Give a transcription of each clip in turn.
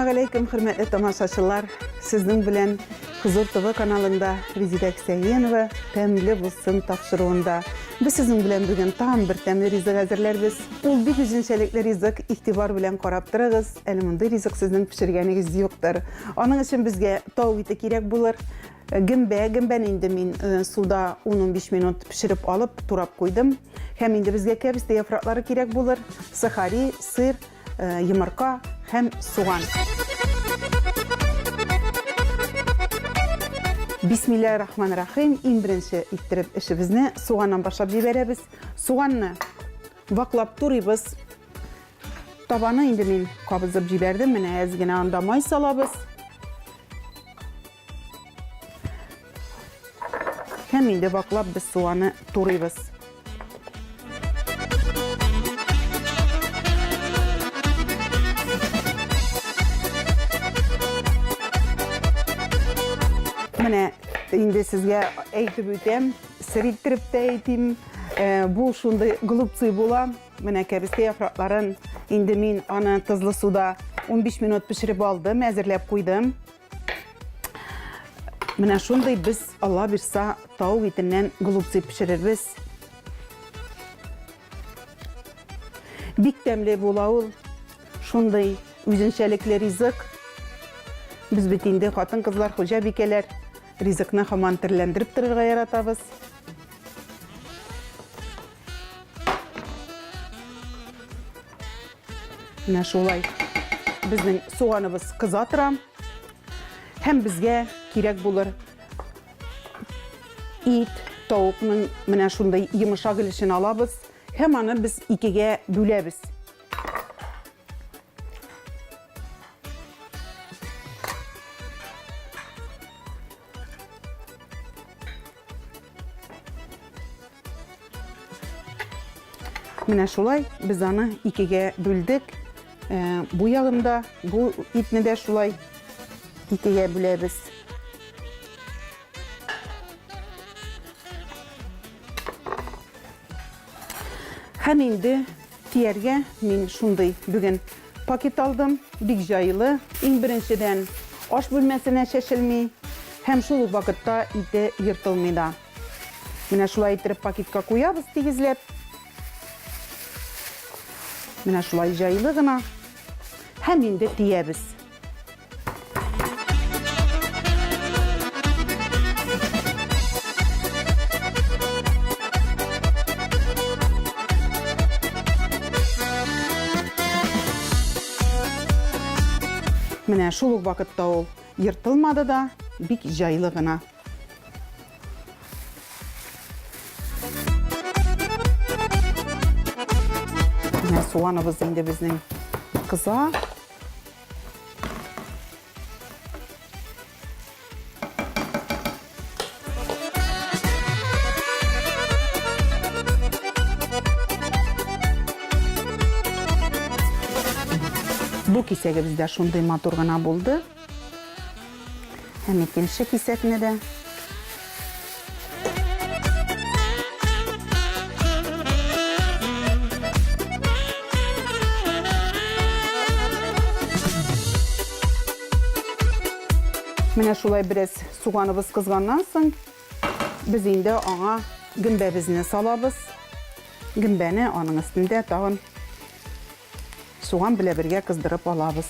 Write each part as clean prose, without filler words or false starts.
Әссәламәгаләйкем, хөрмәтле тамашачылар! Сезнең белән Хозур ТВ каналында Резидә Хисәенова Тәмле булсын тапшыруында. Без сезнең белән бүген тагын бер тәмле ризык әзерләрбез. Ул бик үзенчәлекле ризык, игътибар белән карап торыгыз, әле мондый ризык сезнең пешергәнегез юктыр. Аның өчен безгә тавык ите кирәк булыр. Гөмбә, гөмбәне инде мин суда 10-15 минут пешереп алып, турап куйдым. Һәм инде безгә кәбестә яфраклары кирәк булыр, сохари, сыр, йомырка һәм суган. Бисмилла рахман рахим. Иң беренче иттереп эшебезне суганнан башлап җибәрәбез. Суганны ваклап турыйбыз. Табаны инде мин кабызып җибәрдем. Менә әз генә анда май салабыз. Һәм инде ваклап без суганы турыйбыз. Менә инде сезгә әйтеп үтәм, сер иттереп тә әйтим. Э, бу шундый голубцы була. Менә кәбестә яфракларын инде мин аны тозлы суда 15 минут пешереп алдым, әзерләп куйдым. Менә шундый без, Алла бирса, тавык итеннән голубцы пешерербез. Бик тәмле була ул. Шундый үзенчәлекле ризык. Без бит инде хатын-кызлар, хуҗабикәләр ризыкны һаман төрләндереп торырга яратабыз. Менә шулай безнең суганыбыз кыза тора. Һәм безгә кирәк булыр ит, тавыкның менә шундый йомшак өлешен алабыз һәм аны без икегә бүләбез. Менә шулай без аны икегә бүлдек. Э, бу ягында, бу итне дә шулай икегә бүләбез. Һәм инде кияргә мин шундый бүген пакет алдым, бик җайлы. Иң беренчедән, аш бүлмәсенә чәчелми һәм шул ук вакытта ите ертылмый да. Менә шулай иттереп пакетка куябыз тигезләп. Менә шулай җайлы гына. Һәм инде тиябез. Менә шул ук вакытта ул ертылмады да, бик җайлы гына. Менә суганыбыз инде безнең кыза. Бу кисәгебез дә шундый матур гына булды. Һәм икенче кисәкне дә. Менә шулай бераз суганыбыз кызганнан соң, без инде аңа гөмбәбезне салабыз. Гөмбәне аның өстендә тагын Суган белә бергә кыздырып алабыз.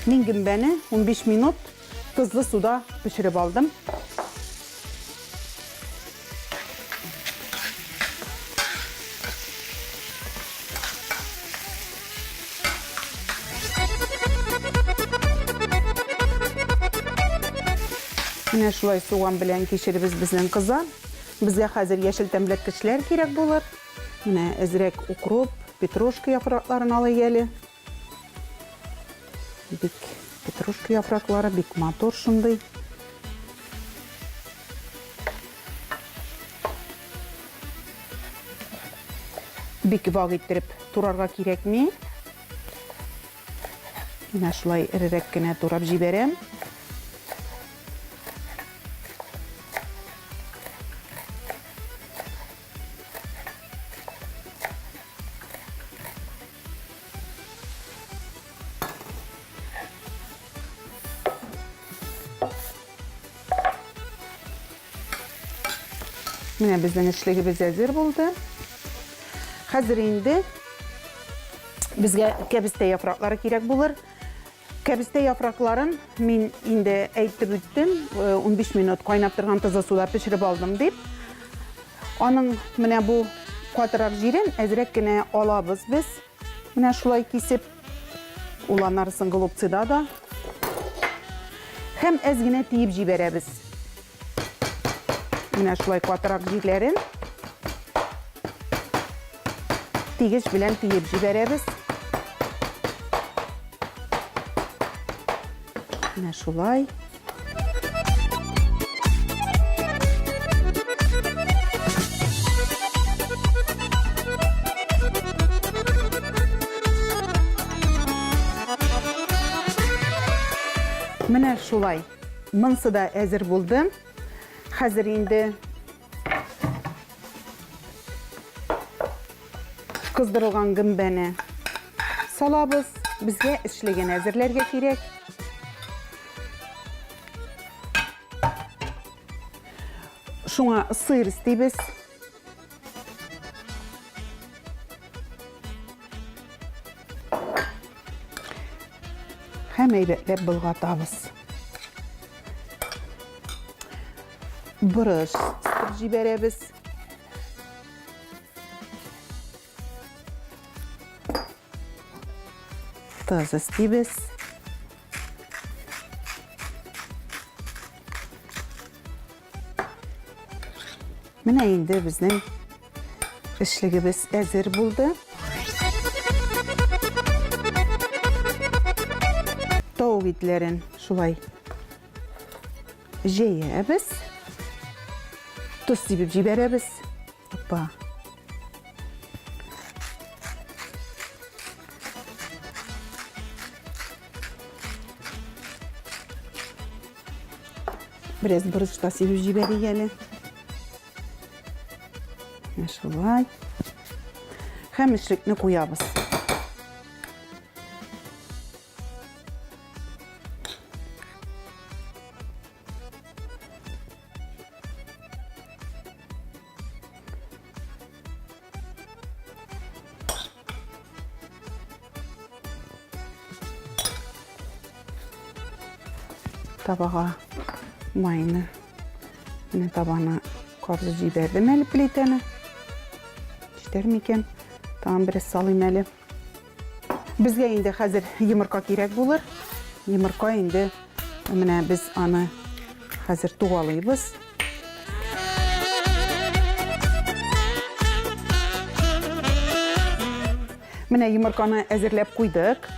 Мин гөмбәне 15 минут тозлы суда пешереп алдым. Менә шулай суган белән кишеребез безнең кыза. Безгә хәзер яшел тәмләткечләр кирәк булыр. Менә әзрәк укроп, петрушка яфракларын алыйк әле. Бик петрушка яфраклары бик матур шундый. Бик вак иттереп турарга кирәкми. Менә шулай эрерәк кенә турап җибәрәм. Менә безнең эчлегебез әзер булды. Хәзер инде безгә кәбестә яфраклары кирәк булыр. Кәбестә яфракларын мин инде әйтеп үттем, 15 минут кайнап торган тозлы суда пешереп алдым дип. Аның менә бу катырак җирен әзрәк кенә алабыз без. Менә шулай кисеп, ул аннары голубцыда да. Һәм әз генә тиеп җибәрәбез. Менә шулай катырак җирләрен тигеш белән тиеп җибәрәбез. Менә шулай. Менә шулай. Монсы да әзер булды. Хәзер инде кыздырылган гөмбәне салабыз. Безгә эчлеген әзерләргә кирәк. Шуңа сыр өстибез. Һәм әйбәтләп болгатабыз. Борыч сытып җибәрәбез. Тоз өстибез. Менә инде безнең эшлегебез әзер булды. Тавык итләрен шулай җәябез. Тоз сибеп җибәрәбез. Опа. Бераз борыч та сибеп җибәрик әле. Менә шулай. Һәм эчлекне куябыз. Табага майны, менә табаны кабызып җибәрдем әле плитәне. Җитәр микән? Тагын бераз салыйм әле. Безгә инде хәзер йомырка кирәк булыр. Йомырка инде менә без аны хәзер тугалыйбыз. Менә йомырканы әзерләп куйдык.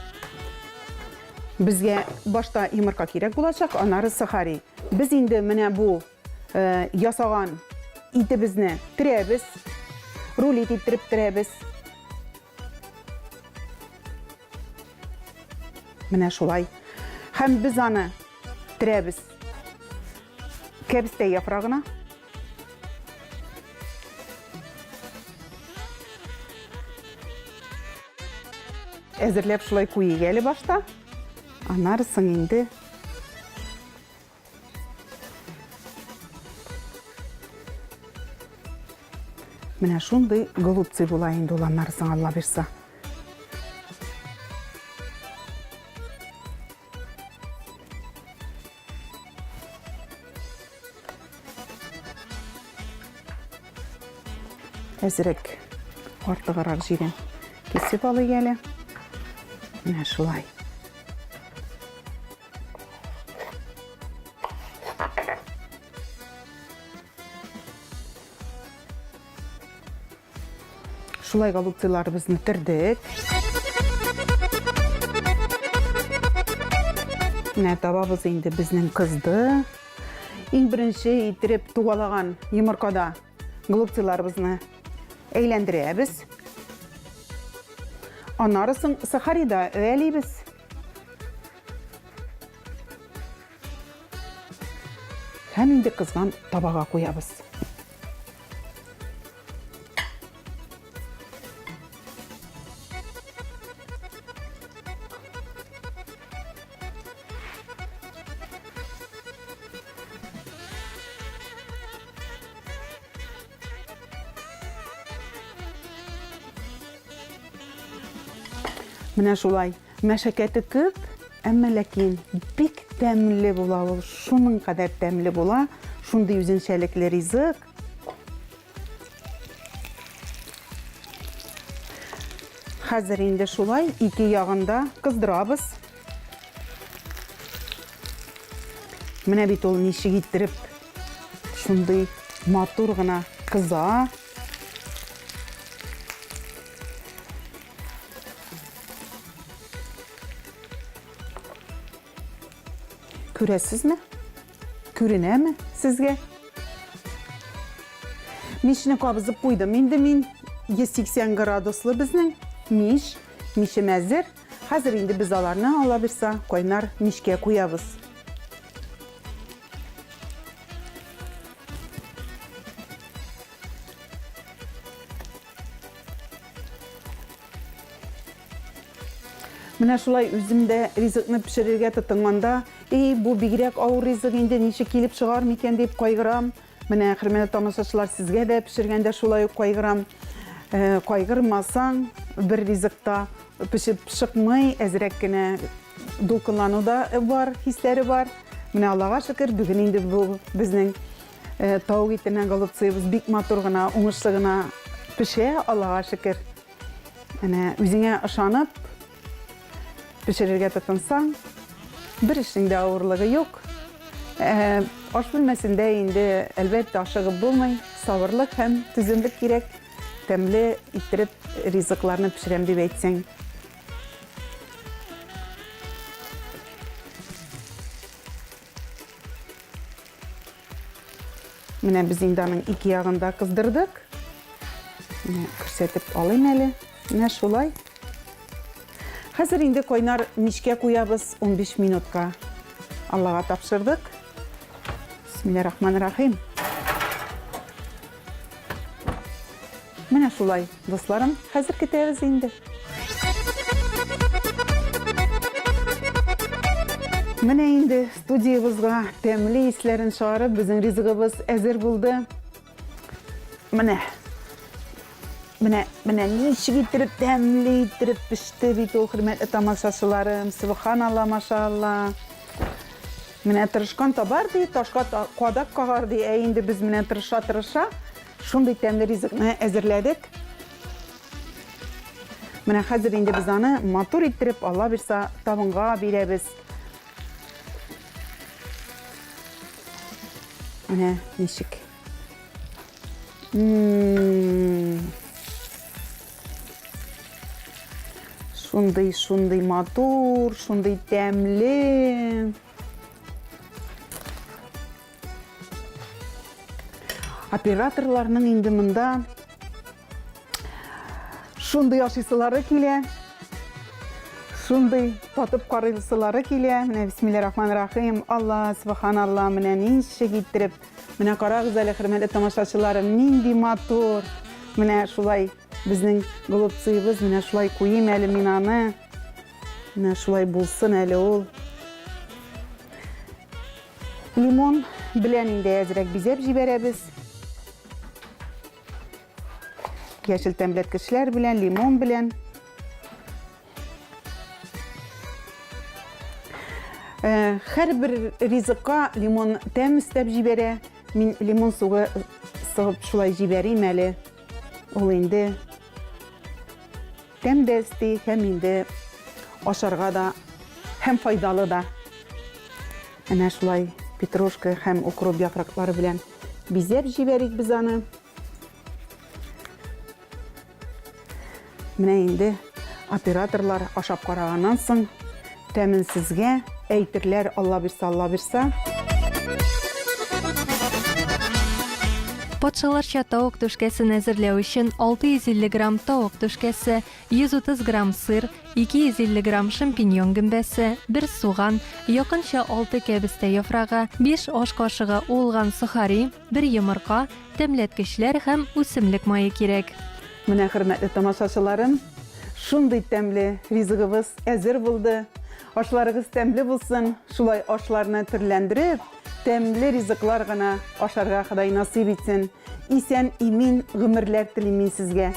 Безгә башта йомырка кирәк булачак, аннары сохари. Без инде менә бу э, ясаган итебезне терәбез, рулет иттереп терәбез. Менә шулай. Һәм без аны терәбез кәбестә яфрагына. Әзерләп шулай куйыйк әле башта. Аннары соң инде Менә шундый голубцы була инде ул аннары соң Алла бирса. Әзрәк артыграк җирен кисеп алыйк әле. Менә шулай. Шулай голубцыларыбызны төрдек. Менә табабыз инде безнең кызды. Иң беренче иттереп тугалаган йомыркада голубцыларыбызны әйләндерәбез. Аннары соң сахарида өялибез. Һәм инде кызган табага куябыз. Менә шулай. Мәшәкате күп, әмма ләкин бик тәмле була ул. Шуның кадәр тәмле була. Шундый үзенчәлекле ризык. Хәзер инде шулай ике ягында кыздырабыз. Менә бит ул ничек иттереп шундый матур гына кыза. Күрәсезме? Күренәме сезгә? Мичне кабызып куйдым инде мин. 180 градуслы безнең мич. Мичем әзер. Хәзер инде без аларны, Алла бирса, кайнар мичкә куябыз. Менә шулай үзем дә ризыкны пешерергә тотынганда, и, бу бигрәк авыр ризык инде, ничек килеп чыгар микән дип кайгырам. Менә, хөрмәтле тамашачылар, сезгә дә пешергәндә шулай ук кайгырам. Э, кайгырмасаң, бер ризыкта пешеп чыкмый, әзрәк кенә дулкынлану да бар, хисләре бар. Менә Аллага шөкер, бүген инде бу безнең Э, тавык итеннән голубцыебыз бик матур гына, уңышлы гына пешә, Аллага шөкер. Әнә үзеңә ышанып пешерергә тотынсаң, бер эшнең дә авырлыгы юк. Э, аш бүлмәсендә инде, әлбәттә, ашыгып булмый, сабырлык һәм түземлек кирәк. Тәмле иттереп ризыкларны пешерәм дип әйтсәң. Менә без инде аның ике ягын да кыздырдык. Менә күрсәтеп алыйм әле. Менә шулай. Хәзер инде кайнар мичкә куябыз 15 минутка. Аллага тапшырдык. Бисмиллахир-рахманир-рахим. Менә шулай, дусларым, хәзер көтәбез инде. Менә инде студиябызга тәмле исләрен чыгарып, безнең ризыгыбыз әзер булды. Менә. Менә, менә ничек иттереп тәмле иттереп пеште бит ул, хөрмәтле тамашачыларым. Субханалла, машалла. Менә тырышкан табар ди, ташка кадак кагар ди. Ә инде без менә тырыша-тырыша шундый тәмле ризыкны әзерләдек. Менә хәзер инде без аны матур иттереп, Алла бирса, табынга бирәбез. Менә ничек. Шундый, шундый матур, шундый тәмле. Операторларның инде монда шундый ашыйсылары килә. Шундый татып карыйсылары килә. Менә бисмиллахир-рахманир-рахим. Алла, субханалла, менә ничек иттереп. Менә карагыз әле, хөрмәтле тамашачыларым, нинди матур. Менә шулай безнең голубцыебыз, менә шулай куйыйм әле мин аны. Менә шулай булсын әле ул. Лимон белән инде әзрәк бизәп җибәрәбез. Яшел тәмләткечләр белән, лимон белән. Э, һәрбер ризыкка лимон тәм өстәп җибәрә. Мин лимон сугы сыгып шулай җибәрим әле. Ул инде тәм дә өсти һәм инде ашарга да һәм файдалы да. Әнә шулай петрушка һәм укроп яфраклары белән бизәп җибәрик без аны. Менә инде операторлар ашап караганнан соң тәмен сезгә әйтерләр, Алла бирса, Алла бирса. Патшаларча тавык түшкәсен әзерләү өчен 650 грамм тавык түшкәсе, 130 грамм сыр, 250 грамм шампиньон гөмбәсе, бер суган, якынча 6 кәбестә яфрагы, 5 аш кашыгы уылган сохари, бер йомырка, тәмләткечләр һәм үсемлек мае кирәк. Менә, хөрмәтле тамашачыларым, шундый тәмле ризыгыбыз әзер булды. Ашларыгыз тәмле булсын, шулай ашларны төрләндереп, тәмле ризыклар гына ашарга Ходай насыйп итсен. Исән-имин гомерләр телим мин сезгә.